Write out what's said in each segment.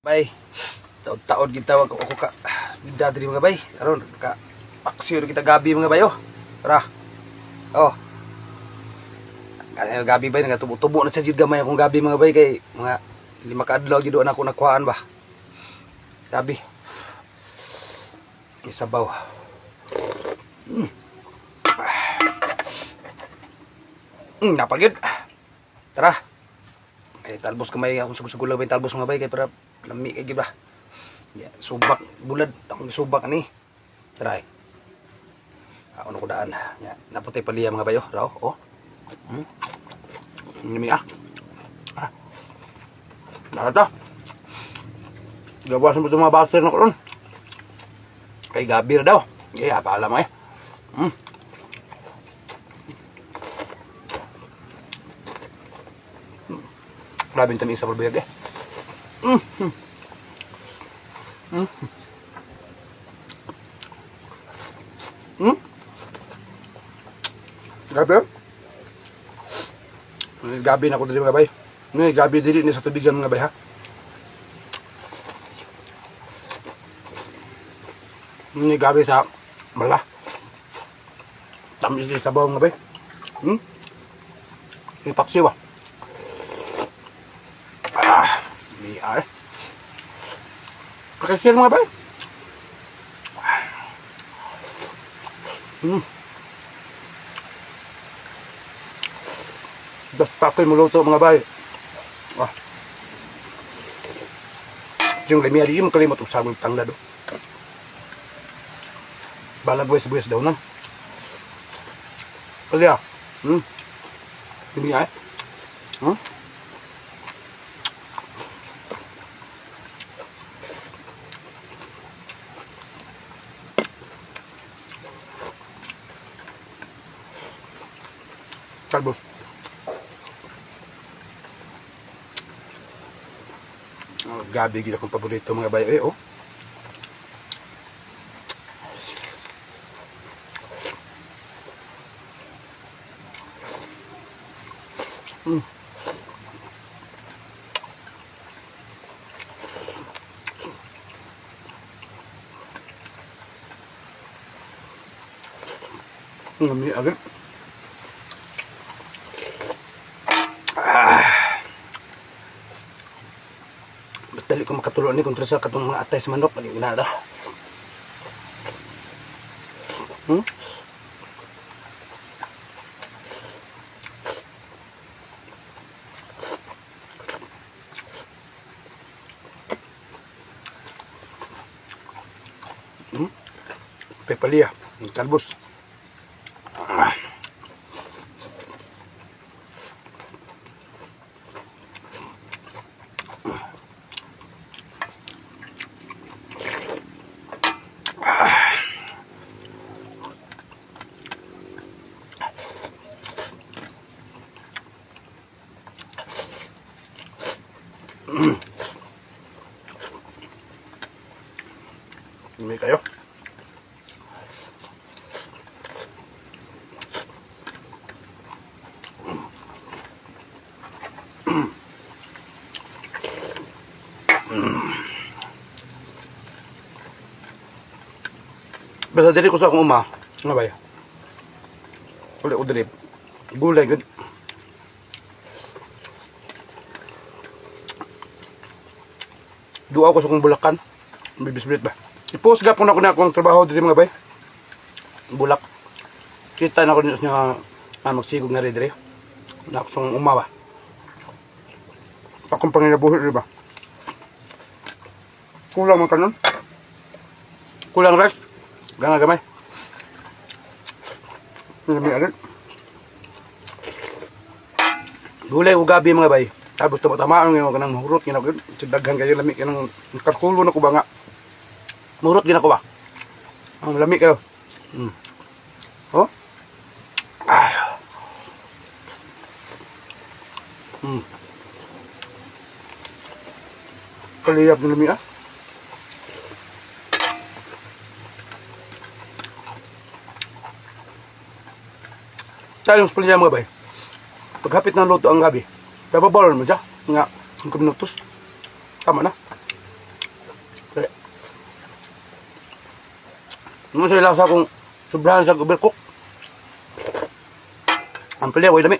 Bay, taod-taod gitawag ako ka bida diri, mga bay. Aron ka paksiw kita gabi, mga bay, oh. Tara. Oh. Kaya gabi, bay, nagatubo-tubo na sa jud gamay akong gabi, mga bay, kay mga 5 ka adlaw jud na ako nakuhaan ba. Gabi. Isabaw. Napagyud. Tara. Ay talbos kamay akong sugol bay talbos, mga bay, kay para lami kay gid ba. Ya, subak bulad akong subak ani. Tara. Eh. Ako na ko daan. Ya, naputay paliya, mga bayo. Raw, oh. Lami ah. Ah. Dara ta. Gawas mo itong mga baser na karon. Kay gabi ra daw. Eh, pala mo eh. Grabe yung tamis sa buyag eh. Grabe. Eh. Gabi na ako diri, mga bay. Ni gabi diri ni sa tubigan, mga bay, ha. Ni gabi sa mala. Tamis din sa bawang, mga bay. Ni paksiw ah. Ah, mi ah. Pakishare, mga bay. Basta ako'y muluto, mga bay. Ah. Yung lami di mo kalimot usab ng tanglad. Oh. Balag buwis daw na. Kaya. Hindi ay. Talbos. Oh, gabi gid akong paborito, mga bayo eh, oh. Lami agad. Ah. Mas dali ko makatulo ni kontra sa katong mga atay sa manok. Mali na da. Pepalia, talbos. Ah. Lami kayo. Basta diri ko sa akong uma, nga ba? Uli ko diri. Gulay gud. Duaw ko sa akong bulakan. Bibisbit ba? I-post gapon ako na akong trabaho diri, mga bay. Bulak. Kita na ko niya magsigog na rin diri. Na ako sa akong uma ba. Akong panginabuhi, di ba? Kulang man kanon. Kulang rice. Gana gamay. Lami agad. Gulay o gabi, mga bay. Tapos tama-tamaan ngayon kanang mahurot gina ko. Daghan kayo lami kanang kalkulo na ko ba nga. Mahurot gina ko ba. Ang lami kayo. Oh. Ah. Kaliyap ng lami ah. Tayo yung spalya, mga bay. Paghapit ng luto ang gabi, bababalon mo siya. Nga, 5 minutos. Tama na. Ano sa lasa kung sobrahan sa overcook. Ang pili, way lami.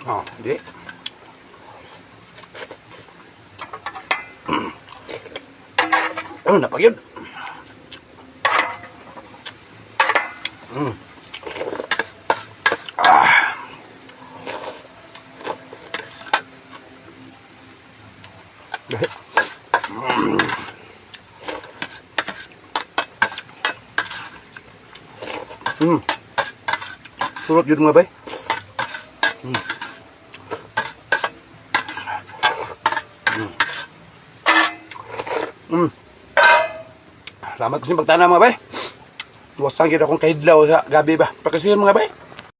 Oh, di. Oh, napagyod. Ah. Surot yun, mga bay. Salamat kasi pagtana, mga bay. Tuwasan kita akong kahidlaw sa gabi ba. Pakisiyan, mga bay.